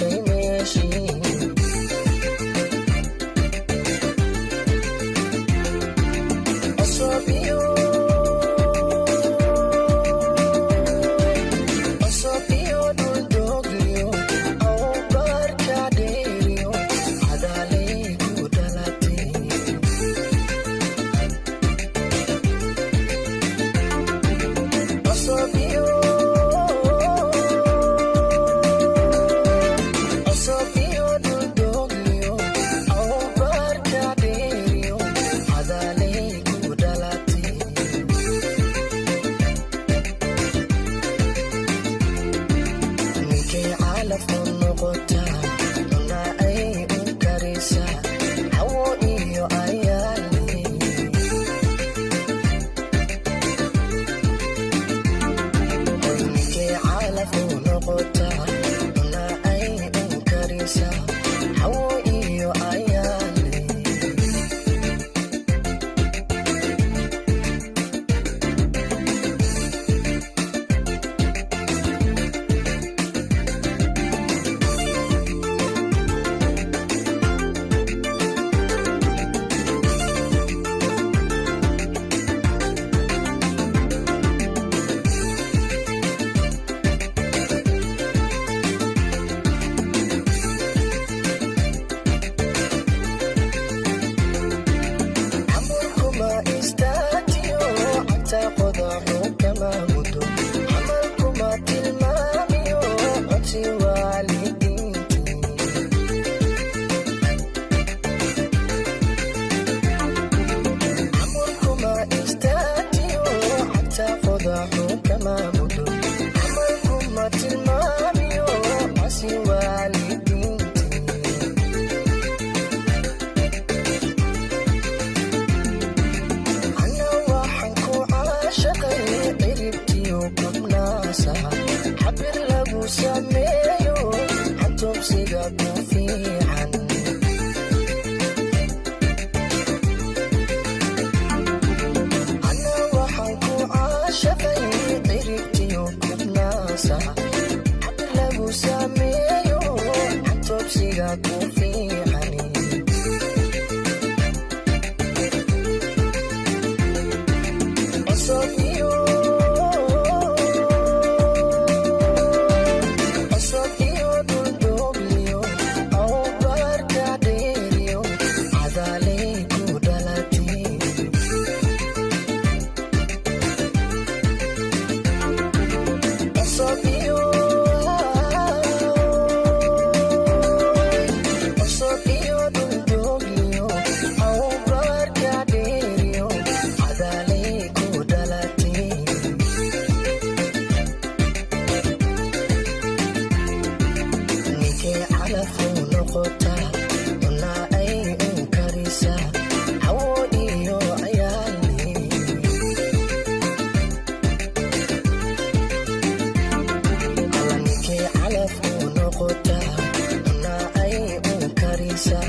Dhigtay meeshii. Cusub iyo dhuldogliyo, awbarka dheeriyo, cadaalay ku dhalatay. Cusub iyo dhuldogliyo, awbarka dheeriyo, cadaalay ku dhalatay. Ninkay calafku noqotaa, cuna ay u karisaa, hawo iyo ayaale. Ninkay calafku noqotaa, cuna ay u karisaa, hawo iyo ayaale. Xamurkuma istaatiyo, cagta qodaxu kama mudo. Xamalkuma tilmaamiyo, codsi waalidiinti. Xamurkuma istaatiyo, cagta qodaxu kama mudo. Xamalkuma tilmaamiyo, codsi waalidiinti. Ana waxaan ku caashaqay ciribtiyo gubnaasaha, xabir lagu sameeyo xantubsiga ku fiican. Ana waxaan ku caashaqay ciribtiyo gubnaasaha, xabir lagu sameeyo xantubsiga ku fiican. Cusub iyo dhuldogliyo, awbarka dheeriyo, cadaalay ku dhalatay. Cusub iyo dhuldogliyo, awbarka dheeriyo, cadaalay ku dhalatay. Ninkay calafku noqotaa, cuna ay u karisaa, hawo iyo ayaale. Alla, ninkay calafku noqotaa, cuna ay u karisaa.